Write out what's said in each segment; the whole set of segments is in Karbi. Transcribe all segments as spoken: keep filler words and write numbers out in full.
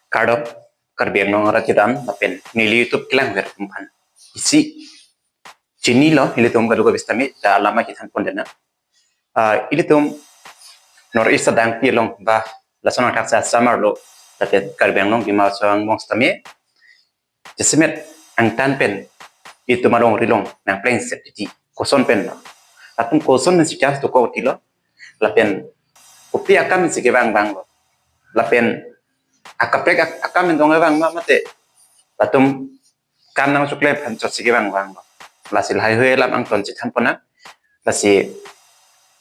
Kardom, Karbi Anglong arat kedam, lapen neli YouTube kelangver atum aphan isi chinilo, ilitum kadokave sitame, ta alam chethan pon dena. Ah, ilitum North East adangpi along ba lason angthak sa Assam arlo, lapen Karbi Anglong Dima Hasao angbong sitame, jasemet angtan pen itum alongri along nangplengset titi. Koson pen lo. Latum koson pensi chance dokok tilo. Lapen kopi akam pensi kevang vanglo. Lapen akaprek ak-, akam pen dong vang ma mate. Latum kam nangchokle aphan chotsi kevang vanglo. Lasi lahaihui alam angton chethan pon nang. Lasi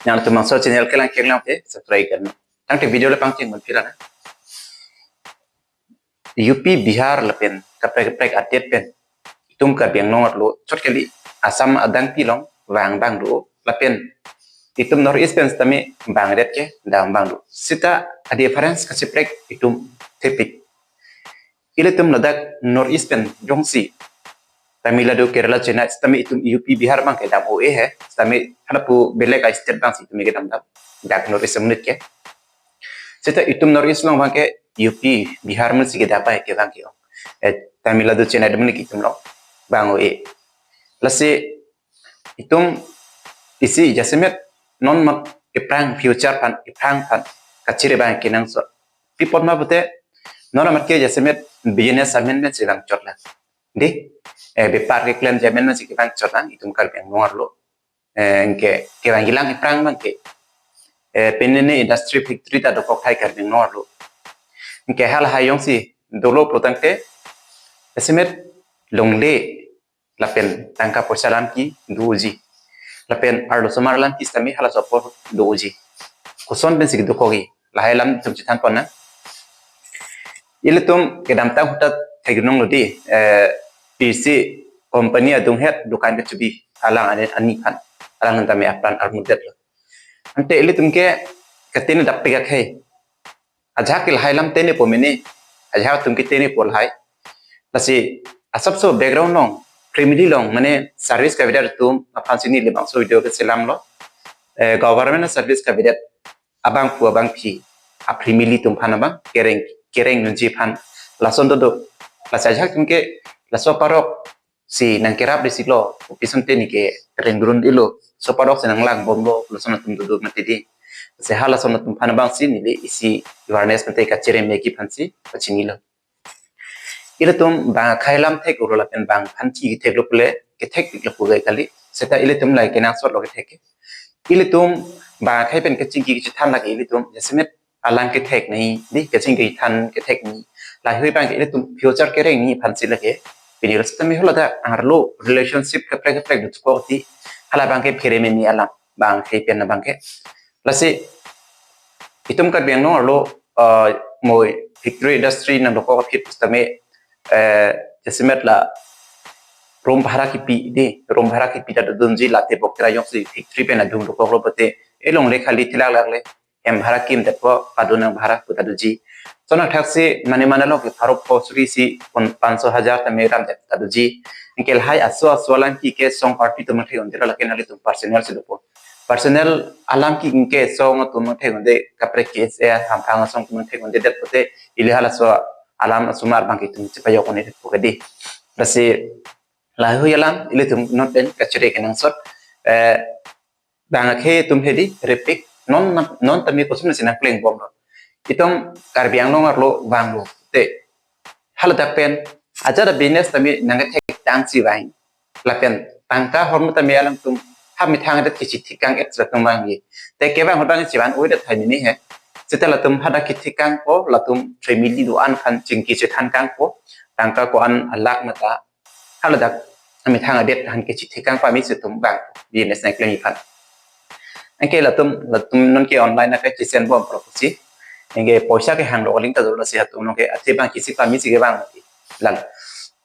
nangtum bangso channel kelang kelang te subscribe kan. Tangte video le pangcheng mun pila na. U P, Bihar lapen kaprek kaprek adet pen itum Karbi Anglong arlo chot kali Assam adangpi along vang vang do lapen itum North East pen sitame vangdet ke dam vang do. Seta a-difference kacheprek itum thepik. Ilitum ladak North East pen jongsi Tamil Nadu, Kerala, Chennai sitame itum U P, Bihar abang kedam o-e he, sitame halapu belek a-state abangsi itum kedam dam. Dak North East amonit ke. Seta itum North East along abang ke U P, Bihar amonit si kedam pai kevang ke ong. Eh, Tamil Nadu, Chennai amonit itum along vang o-e. Lasi itum isi jasemet non mat ephrang future aphan, ephrang aphan kachere abang kenangsot. Pi apot ma pute non mat ke jasemet business amen amen si vang chot lang. Dei, eh, bepar keklem amen amen si kevang chot lang itum Karbi Anglong arlo. Eh, anke kevang kelang ephrang abang ke. Eh, penene industry factory ta dokok hai Karbi Anglong arlo. Anke halahai jongsi dolo pulotangte, jasemet longle lapen tangka poisa alam kedoji. Lapen arlosomar alam ke sitame halaso apor doji. Koson pensi dokokji. Lahai alam itum chethan pon nang. Ilitum kedamtang ahut ta theklong lo dei, eh, P C company adunghet dukan kechebi alang ani, ani aphan. Alang tame apran armutdetlo. Ante ilitum ke ketene dap pegak hai. Ajahak ke lahai alam tenepo mene, ajahak atum ke tenepo lahai. Lasi asapso background along, family along, mane service kavedet atum aphan si neli labangso video keselamlo. Eh, government service kavedet abangphu abangphi, a-family atum aphan abang kereng, kereng nunji aphan lason dodo. Lasi ajahak atum ke laso aparok si nangkerap ri siklo, kopi asonte neke rengdun ilo, so aparok si nanglang bomlo, lason atum dodo mati dei. Lasi halason atum aphan abang si neli isi awareness mate kachere meki aphan si pachinilo. Ilitum bang akhei alam thek-olo lapen bang aphan chingki theklo pule, kethekpiklo pu gai kali. Seta ilitum lahai kenangsotlo kethek ke. Ilitum bang akhei pen kachingki kachethan lake ilitum, jasemet alam kethek nangji, dei, kachingki than kethek nangji. Lahaihui abang ke ilitum future kereng nangji aphan si lake. Pini lo sitame hala ta arlo relationship kaprek kaprek dokok titi. Hala abang ke phere meme alam bang akhei pen abang ke. Lasi itum Karbi Anglong arlo, eh, mo factory industry nangdokok aphi sitame, eh, jasemet la room bhara kepi dei, room bhara kepi ta dodunji, late bokra jongsi factory pen adung dokoklo pute, elongle khali thilak lakle, hem bhara kimdetpo, padun nang bhara pu ta doji. Lason angthak si mane mane along ke pharo pharo suri isi pon panch so hajar tame damdet ta doji. Anke lahai aso aso alam ke kesong party atum mangthek-un-edetlo, lake nanglitum personal si dopo. Personal alam ke kesong atum mangthek-un-edet, kaprek K S A hamphang asong atum mangthek-un-edet pute ili halaso alam asomar abang ke itum chepajok-un-edetpo ke dei. Lasi lahaihui alam ilitum non pen kachere kenangsot. Eh, bang akhei atum he dei, repik, non, non tame koson si nangpleng bomlo. Itum Karbi Anglong arlo vanglo te. Haladak pen ajat a-business tame nangkethek tangsi vang. Lapen tangka ahormu tame alangtum ha methang adet kachethekang-et atum vangji. Te kevang ahut abang chevan-o-edet hai mene he. Seta latum hadak kethekangpo, latum family do-an aphan chingki chethankangpo. Tangka ko-an alak mata haladak amethang adet aphan kachethekang pame si itum bang business nangklemji aphan. Anke latum, latum nonke online nangkachesen bom proxy. Anke poisa kehanglo aling ta dolo si atum nonke athe abang kisi pame si kevang mati. Lalo.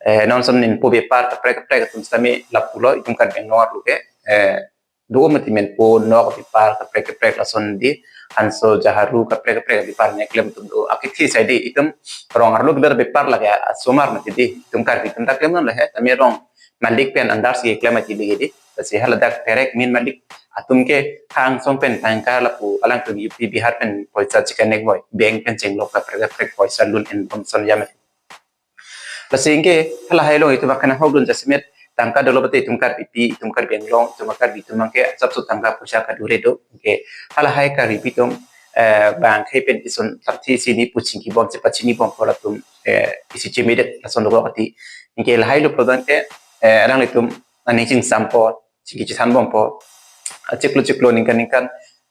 Eh, non ason menpo bepar kaprek kaprek atum sitame lapulo itum Karbi Anglong arlo ke. Eh, do mati menpo nok bepar kaprek kaprek lason dei, hanso jaharu kaprek kaprek bepar nangklem atum do. Akithi sai dei itum rong arlo keber bepar lake asomar mati dei. Itum Karbi atum ta klemnon le he, tame rong malik pen under si klem mati lake dei. Lasi haladak direct main malik atum ke ha angsong pen tangka lapu alangtum U P Bihar pen poisa chekanek boi, bank pen chenglok kaprek kaprek poisa loan en bom son jame. Lasi anke halahai along itum akan ahok dun jasemet tangka dolo pate itum Karbipi, itum Karbi Anglong, itum Karbi atum anke asapso tangka poisa kadure do. Anke halahai Karbipi atum, eh, bang khai pen ison sarthi sini pu chingki bom si pachini bompo latum, eh, isi chimidet lason dolo pati. Anke lahai lo product ke, eh, alanglitum aning chingsampo, chingki chethan bompo. Achiklo chiklo ningkan ningkan,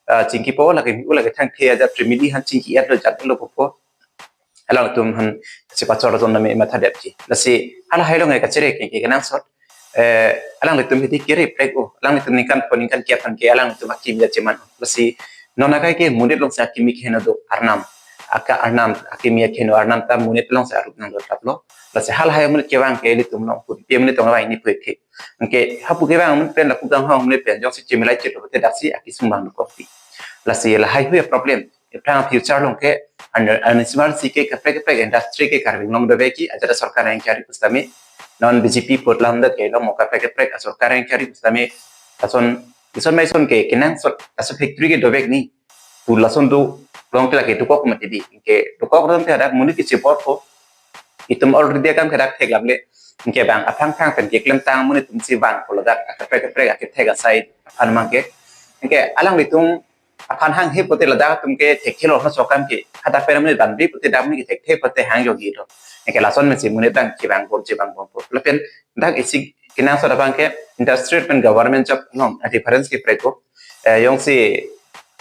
ah, chingkipo lake, u lake thangthe ajat trimili han chingki-etlo jat-etlo pupo. Alangtum han si pachor ton nami matha detji. Lasi halahai along kachere ke, ke kenangsot. Eh, alanglitum hidi kere prek o. Alanglitum ningkan po ningkan kiapan ke alanglitum akimi cheman. Lasi non akai ke monit along si akimi keheno do Arnam. Aka Arnam akimi keheno Arnam ta monit along si arup nangdo taplo. Lasi halahai monit kevang ke ilitum along pun. Pia monit along vang ni pui ke. Anke hapu kevang amonit pen lapu gang hong amonit pen jongsi chimilai chit lote daksi akisung bang dukokti. Lasi lahai hui problem. Iphrang future along ke under, under smart si ke kaprek kaprek industry ke Karbi Anglong doveki ajat sorkar yang kari pustami. Non B J P put lam dak ke lo mo kaprek kaprek sorkar yang kari pustami. Lason, lason mai son ke kenangsot laso factory ke dovek ni. Pu lason tu long ke lake dukok mati di. Anke dukok ron te hadak monit ke chipor ko. Itum already akam ke dak thek lam le. Anke bang aphrang phrang pen keklem tang monit atum si bang ko ladak kaprek kaprek akethek asai aphan mang ke. Anke alanglitum aphan hanghe pote ladak atum ke thekthe lo so kam ke. Hadak pen monit ban bi pote dam ni thekthe pote hang yogi do. Anke lason mesi monit bang chibang bom chibang bom po. Lapen dak isi kenangsot abang ke industrial pen government job along a difference ke prek o. Eh, jongsi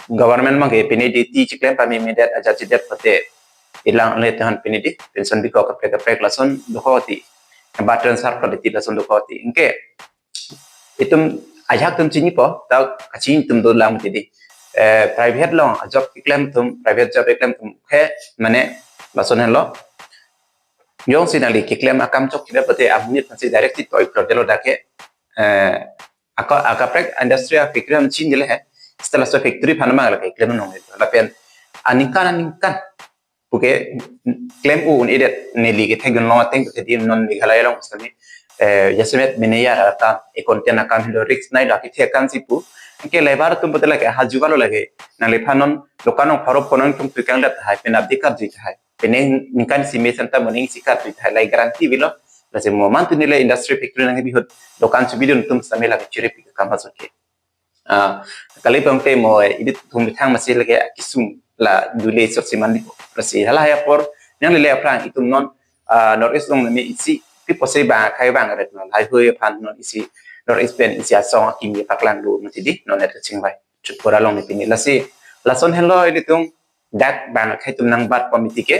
government mang ke pini D T chiklem pami medet ajat chidet pote ilang le tahan pini di pension bikok kaprek kaprek lason dukoti. Ba transfer quality lason dukoti. Anke itum ajak atum chinipo, ta kachini atum do lam ti di. Eh, private along job keklem atum, private job keklem atum ke mane lason helo. Jongsi nangli keklem akam chok kida pote amonit nasi direct ti toi pro delo dak ke, eh, aka, akaprek industry a factory am chin dile he. Setelah so factory aphan mang lake keklem nong itu. Lapen aningkan aningkan puke klem u un-edet neli kethek dun long ateng ke di non Meghalaya along sami, eh, jasemet mene ya rata e content akam helo risk nai lake the akam si pu. Anke labar atum pote lake haju balo lake nangliphan non dokan ong pharo ponang tum tukang dat hai pen abdi kap jit hai. Penang ningkan si mesen ta moning si kap jit hai lai guarantee bilo. Lasi mo mantu nile industry factory nang bihut dokan chubidun atum sami lake chiri pi kam haso ke. Ah, kali pang te mo, eh, idit thum bithang masi lake akisung la dule sot si mandi ko. Lasi halahai apor nanglele aphrang itum non, ah, North East along nami isi pi pose bang akhai bang ret non. Lahai hui aphan non isi North East pen isi asong akimi paklang do mati di non net chingvai. Chutpura along ni pini. Lasi lason helo ilitum dak bang akhai atum nangbat komiti ke.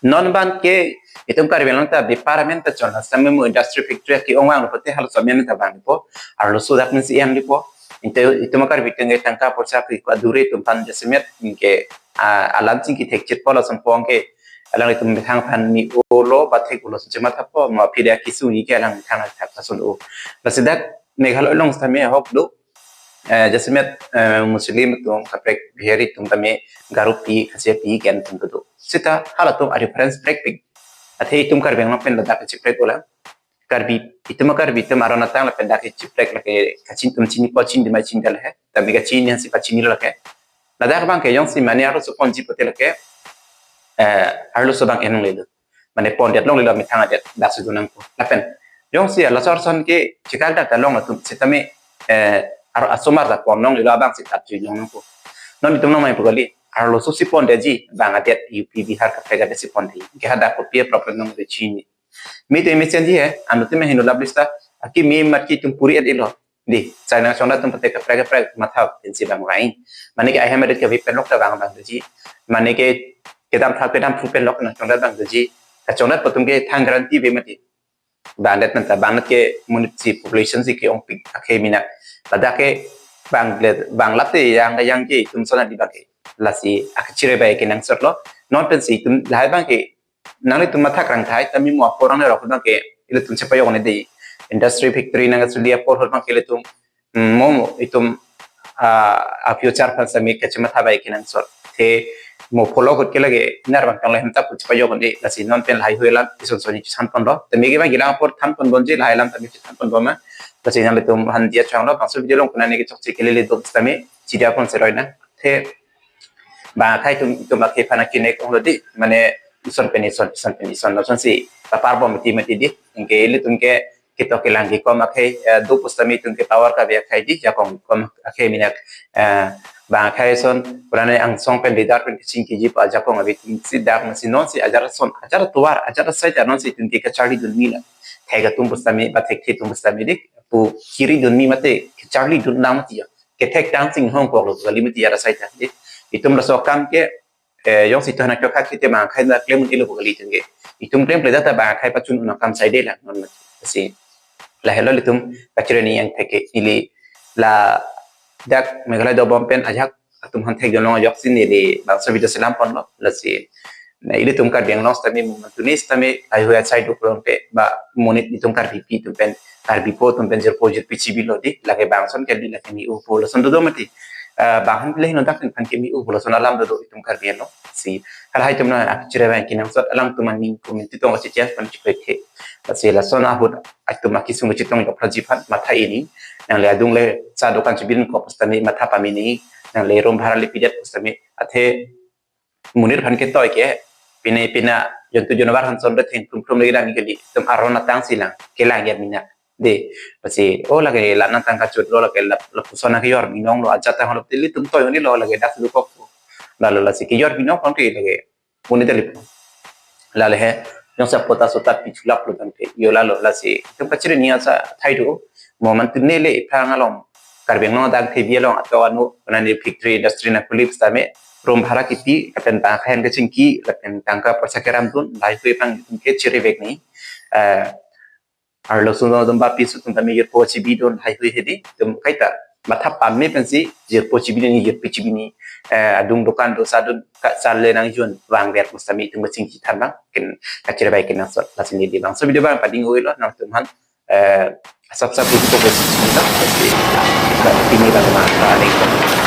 Non bang ke itum Karbi Anglong ta department ta chon sami mo industry factory ke-ong vang pote hal sami ta bang po. Arloso dak min si em di po. Inte itum Karbi tengge tangka poisa ke ko adure atum aphan jasemet ke, ah, alam chingki thek chit po lason pong ke. Alanglitum bithang aphan mi olo ba thek olo sejema thapo mo pida kisu ni ke alang bithang thak lason o. Lasi dak Meghalaya along sami ahok do. Eh, jasemet, eh, Muslim atum kaprek Bihari atum tame Garo pi, Khasi pi ken atum do. Sita halatum a difference prek pik. Athe itum Karbi Anglong pen ladak chiprek ola. Karbi, itum Karbi atum aron atang lapen dak chiprek lake kachin atum chinipo chini mai chini dal he. Tame kachini si pachini lo lake. Ladak bang ke jongsi mane arloso ponji pote lake, eh, arloso bang enong lelo. Mane pondet longlelo methang adet dak si dunang po. Lapen jongsi laso arloso ke chikal dak ta long atum sitame, eh, ar-, asomar ta pon longlelo abang si tat chui longnang po. Non itum nang mai pu kali arloso si pondetji bang adet U P Bihar kaprek adet si pondetji. Ke hadak kopi problem nang rechini. Mi te mi chen ji he, anu te me hinu lab lista, aki mi mat ki tum puri et ilo. Di, chai nangchongdat atum pote kaprek kaprek matha pensi bang lain. Mane ke ahem adet ke vi penlok ta bang bang ji. Mane ke kedam thak kedam phu penlok nangchongdat bang ji. Kachongdat pu atum ke thang guarantee ave mati. Bang det nang ta bang ke monit si population si ke-ongpik akhe mina. Ladak ke bang det bang late yang yang ke itum sona di bang ke. Lasi akchire bai kenangsot lo. Non pensi itum lahai bang ke nanglitum mathak rang thai, tame mo apor ang rok bang ke, ilitum chepajok ne di. Industry factory nang suli apor hot bang ke ilitum, mm, mo, mo, itum, ah, a future aphan sami kachematha bai kenangsot. The mo polo hot ke lake, nar bang tang lahem ta pu chepajok ne di, lasi non pen lahai hui alam, ison soni chethan pon do. Tame ke bang gilang apor than pon bonji, lahai alam tame chethan pon do ma. Lasi nanglitum aphan diya changlo, bangso video along konane kechokche kelele do sitame, chida pon seroi na. The, bang akhei atum, atum akhei aphan akinek onglo di, mane ison pen ison, ison pen ison, lasonsi paparbom mati mati di, anke ilitum ke ketok kelang kekom akhei, eh, do pusitame itum ke power kave akhei di, jakong kom akhei minak, eh, bang akhei ason, konane angsong pen leader pen kachingkiji pu ajakong ave atumsi dak masi nonsi ajar ason, ajar atovar, ajar asai ta nonsi itum ke kacharli dun mila. Thek atum pusitame, ba thekthe atum pusitame di, pu kiri dun mi mate, kacharli dun lang mati ya. Kethek tang chinghong koklo kali mati ajar asai ta di. Itum laso akam ke, eh, jongsi tohana kyokha kete bang akhei na klem un-elo kali itum ke. Itum klemkle data bang akhei pachun un akam saide lang non mati. Lasi, lahelo ilitum kachere ni yang theke ili ladak Meghalaya dobom pen ajak atum aphan thekdun long ajoksi neli bangso video selam ponlo, lasi. Na ilitum Karbi Anglong sitame, mo mantu ni sitame, lahaihui asai do pulote, ba monit itum Karbipi atum pen, Karbipo atum pen jirpo jirpi chibilo di, lake bang ason kali lake mi-u pu lason dodo mati. Eh, bang aphan le hino dak aphan ke mi-u pu lason alam dodo itum Karbi Anglong. Si, halahai atum na ak chere bang kenangsot alangtum aning komin titong kachecheng pen chiprekhe. Lasi lason ahut atum akisung kachetong jok phrajiphan matha ini. Nangle adung le cha dokan chibidun kok pusitame matha pame nangji. Nangle room bhara le pidet pusitame, athe monit aphan ketoi ke, pine pina jontu janavar aphan son re then thum thum lagi dam kali, itum aron atang si lang kelang ya mina. De, lasi, oh, lake la nang tangka chotlo, lake la, lapuson na kejor binong lo, ajat tang lo, ilitum toi un-elo, lake dak dukok. Lalo lasi kejor binong pon ke lake monit ali. Lale he, jongsi pota sota pichulap lo tangte, yo lalo lasi itum kachere ni asa thai do, mo mantu neli iphrang along, Karbi Anglong adang thebi along ato anu, konane factory industry nangkuli pusitame, room bhara kipi, lapen bang akhei aphan kachingki, lapen tangka poisa keramdun, lahaihui aphan itum ke chere vek ni. Eh, arloso no dum ba pisu atum tame jirpo chibidun lahaihui hedi, itum kaita matha pame pensi jirpo chibi nangji, jirpi chibi nangji, eh, adung dokan do, sa dun, ka sa le nangjun vangver pusitame itum kachingki than lang, ken kachere bang kenangsot, lasi neli bangso video bang pading-o-elo nangtum aphan, eh, asap sap itu ko besi cinta, pasti, ba, pini bang ma, ba, ning.